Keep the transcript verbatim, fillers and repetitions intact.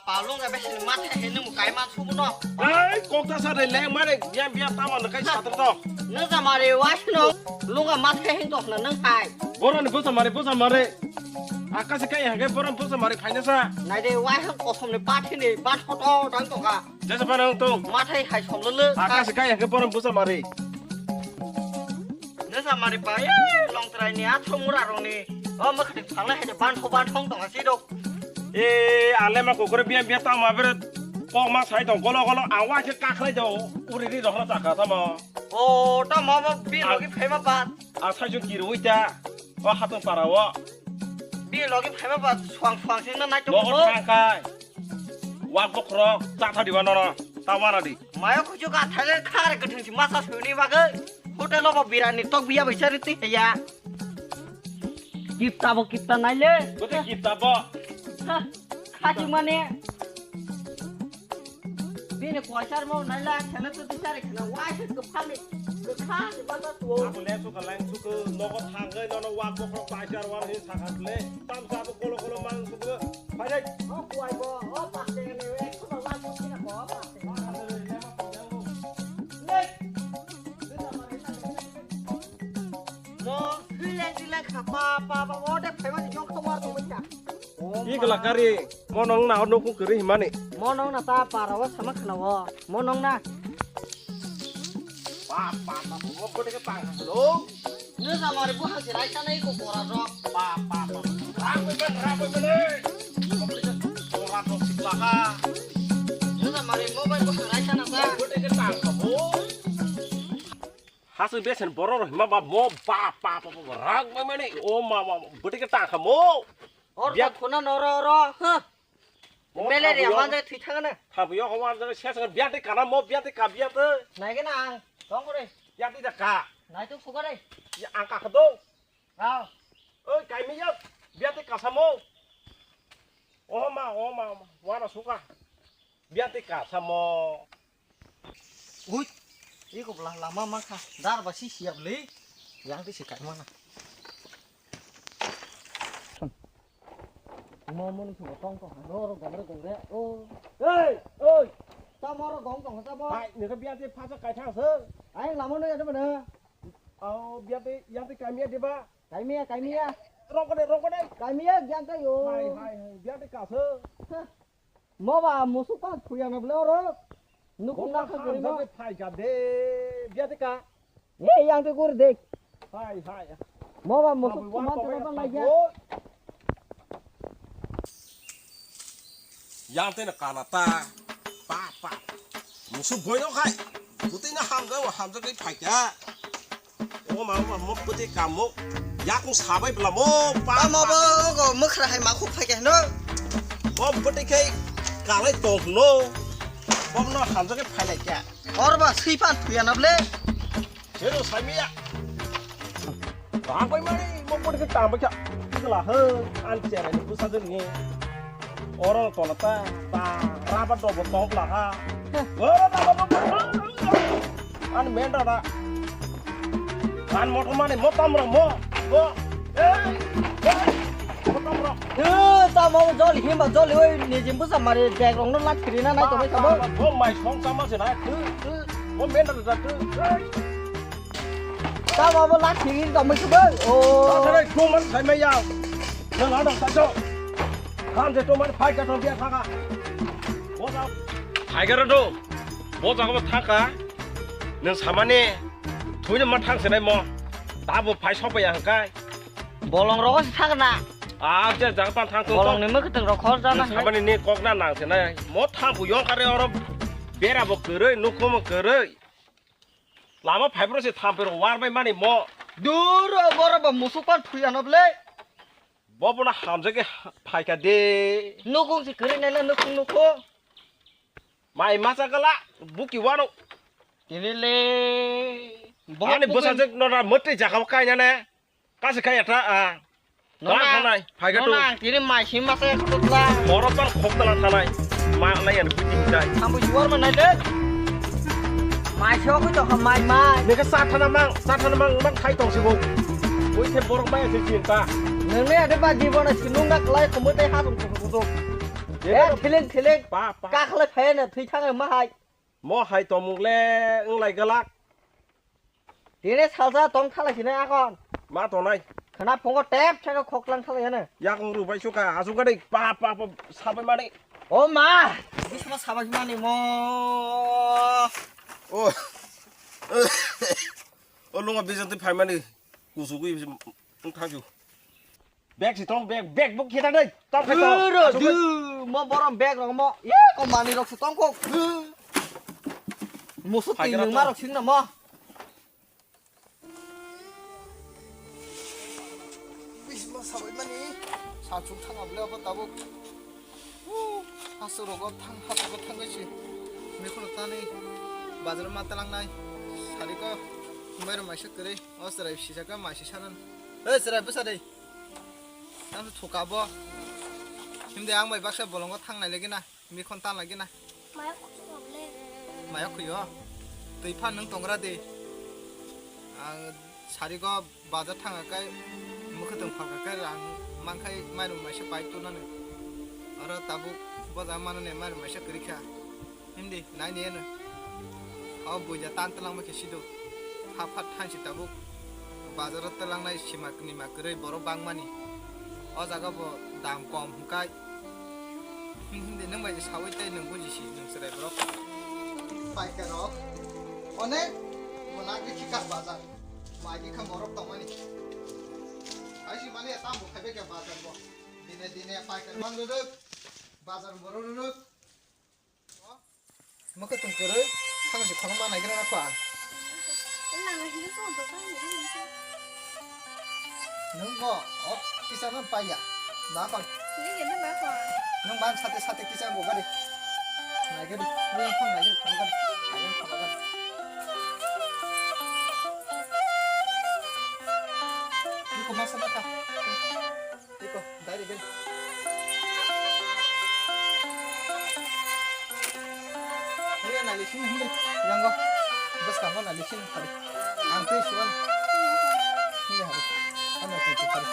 Palung ga besi mata he nung kai ma subu no. Ai, kok ta sa de leng mare, biam biam tamo no kai satar to. Nung sa mare wai no, lung ga mata he to na nung hai. Boron busa mare, busa mare. Akase kai hage boron busa mare phaina sa. Nai de wai hang kosom ni pathi ni, bat hoto dang to ka. Jesa pa nang to. Mata hai som le le. Akase kai hage boron busa mare. Nesa mari pa, eh, long trai ni, athro mura rong ni. O, ma khati phang na, hede ban tho, ban thong tong, asi dok. Eh, ale ma kokore biya, biya tang ma bere. Kok ma sai tong, golo, golo, ang wa khe kakhlai do, uri ri rohna chakha tamo. O, ta ma ba bi logi phai ma ba. A sai jun kiri ui ta. O, hatong para o. Bi logi phai ma ba, suang, suang sing na nai tong. Logo thang kai. Wak bokhorok, cha tha diba nono, ta wana di. Mayo kuchu ka thale khare gathang si masa suni bagwi. Hotel o bo birani tok biya bai sari ti ya. Kipta bo kipta naile. Bote kipta bo. Ha, khaji mane. Bini koisar mo naila khana to di sari khana wai se ko phali. Ko kha di ba to. Abu le su ka lang su ko nogo thangwi nono wak bokhorok paisar wan hi sakha le. Tam sa bo kolo kolo mang su ko. Phai dai. O kuai bo, o paste ne, ek ko ba wan mo kina ko, o paste. Mo, hilang hilang kha, pa, pa, pa, o de phai ma jong khomar to mita. Ki gela kari, mo nong na no ku kiri himani. Mo nong na ta para o sama khna o. Mo nong na. Pa, pa, pa, mo ko de pang lo. Nung sa mari buhang si raisa nai ko kora rok. Pa, pa, pa. Rang bai ban, rang bai ban, eh. Kora rok si baka. Nung sa mari mo bai buhang raisa na sa. Bote ke tang ka bo. Hasu besen borok rok hima ba mo pa, pa, pa, pa, rang bai mani. O ma, ma, bote ke tang ka mo. Or biak ta khuna noro ro. Huh. Mo malaria thabuyo. Mande thwi thangana. Thabuyo homa jang sesang biati kana mo biati ka biati. Naigena ang tong kore. Biati da ka. Nai tu sugare. Ya ang ka khadong. Aw. Oi kaimi ya biati ka samo. Oh ma, oh ma, oh ma. Wana suka. Biati ka samo. Ui, iko bla lama mangkha, dar ba si siya bli, yang ti si kai mana. Mo mo ni subo tong tong, ro ro gong re gong re, o. Hey, oi, ta mo ro gong tong ta mo. Hai, ni ka biya te pha sa kai thang se. Ai lama no ya de mana. Au, biya te, yang te kai miya de ba. Kai miya, kai miya. Rong ko de, rong ko de. Kai miya, yang te yo. Hai, hai, hai, biya te ka se. Mo ba musuk pa phuya na bole oro. Nukung na kha gori mo. Phai ka de. Biya de ka. Ye yang te gori de. Hai hai. Mo ba musuk kuma te ba lai ya. Yang te na kana ta. Pa pa. Musuk boi no khai. Buti na hamja wa hamja kai phai ka. O ma, o ma, mo pwtwi kamo. Yakung sabai bla mo, pa, tamo pa. Bo, ogo, mwkhra hai makhuk phai khe hino. Mo pwtwi khai kalai tong no. Bo no hamjak khe phai lai khe. Or ba swi pan thuya na ble. Sero sai miya. Tang bai mani, mo pwtwi khai tang bai kha. Kla he, an cherai ni busa jeng ni. Oro tola ta, ta, raba dobo tong bla ha. Oro ta dobo. An men da da. An motor mani mo tam ro mo. Mo. Ei. Ei. Mo tam ro. Eh, ta mo jol him ba jol oi ni jim busa mari bag rong no lak kiri na nai to bai kabo. Mo mai song sama se na. Tu, tu. Mo men da da tu. Ei. Tamo abo lak thigin tongmoi se bo. O. Tathare kuman sai mai ya. Nang ano sajo. Khan je tomar phai ka tong dia thaka. Boda. Phai ka do. Bo jaga bo thaka. Nang samani. Thuni ma thang se nai mo. Tabo phai sopa ya hangkai. Bolong rogo se thakna. Ah, je jaga pan thang tong. Bolong ni mukhutung rok khor jana. Samani ni kok na nang se nai. Mo thang bu yong kare oro. Bera bo kwrwi, nukho mo kwrwi. Lama phaibrok se thampero war bai mani mo. Duro boro bo musuk pan thwi ano ble. Bo bono hamjak khe phaikha de. Nukung se kwrwi naila nukung nukho. Mai masa kala buki wano. Tini le. Ani bwsajwk nora mwtwi jaka o kainane. Kasi kaya ta, ah. Nona, thanai, phai ka tu. Nona, ang tini mai sim masa ya kutla. Borok ban khok tala thanai. Ma lai yan buti hitai. Sambu juar ma nai le. Mai so ku to mai mai. Neka sa thana mang, sa thana mang, mang khai tong sibo. Oi the borok mai se chin ta. Nang ne ade ba jibon as nung na klai khumui tai ha tong khum khum. Eh, thiling, thiling. Pa, pa. Kakhle phai na thwi thang ma hai. Mo hai tomung le wng lai galak. Tini salsa tong thalai sini akon. Ma tonai. Khana phungo tep chaka khoklang thalai hene. Yak wng rubai suka, asuk gade pa, pa, pa, sabai mani. O ma, bisma sabai mani mo. O. O lungo bijak twi phai mani. Kusugwi wng thang ju. Bag si tong, bag, bag bo khe thang dai. Tong khai tong. Duro, asuk gade. Du, mo borom bag rok mo. Ye, ko mani rok si tong ko. Musu Phai twi gara nung tong. Ma rok sing na mo. Bisma sabai mani. Salchuk thang able abo tabuk. Hasu rogo thang, hasu rogo thang gaisi. Mikhuno tani bazar ma talang nai. Sari ko mai rok maisa kwrwi. O chwrai sijak khe mai si sanan. Ei chwrai bwsa dei. Tamo thuka bo. Himde ang bai baksa bolongo thang nai lagi na. Mikhon tan lagi na. Maya kuchuk able. Maya khuyo. Twi phan nung tongra de. Ang sari go bazar thang kai. Mukha tong phal kai rang mang khai mai rok maisa pai tu nani. Oro tabuk boja mano ne mai rok maisa kwrwi kha. Hindi, nai ni eno. O buija tan twlangma khe sido. Hap hap thansi tabuk. Bazaro twlangnai sima nima kwrwi borok bangmani. O jaga bo dam kom hwnkhe. Hindi, nwng bai sawi tei nwng buji si nwng chwrai borok. Paikha rok. Onek bo nagri khika bazar. Magi kha morok tongmani. Aisi mani tam bo khaibe khe bazar bo. Dine dine paikha man rwrwk. Bazar borok rwrwk. Mokhe tong kwrwi, thang si khorokma naigra na kho ang. Lama hino song dokan ni hino. Nwng bo, o, kisa no paiya. Ba kon. Ni ni ba kon. Nwng ban sate sate kisa bo gari. Naigra di, nwng phang naigra khorokma gari. Naigra khorokma gari. Ni ko masa na kha. Iko, dai de. Hei, nai le sini, hei, yango. Bwskango nai le sini, hari. Ang tei suan. Hei, hari. Ano tei tei hari.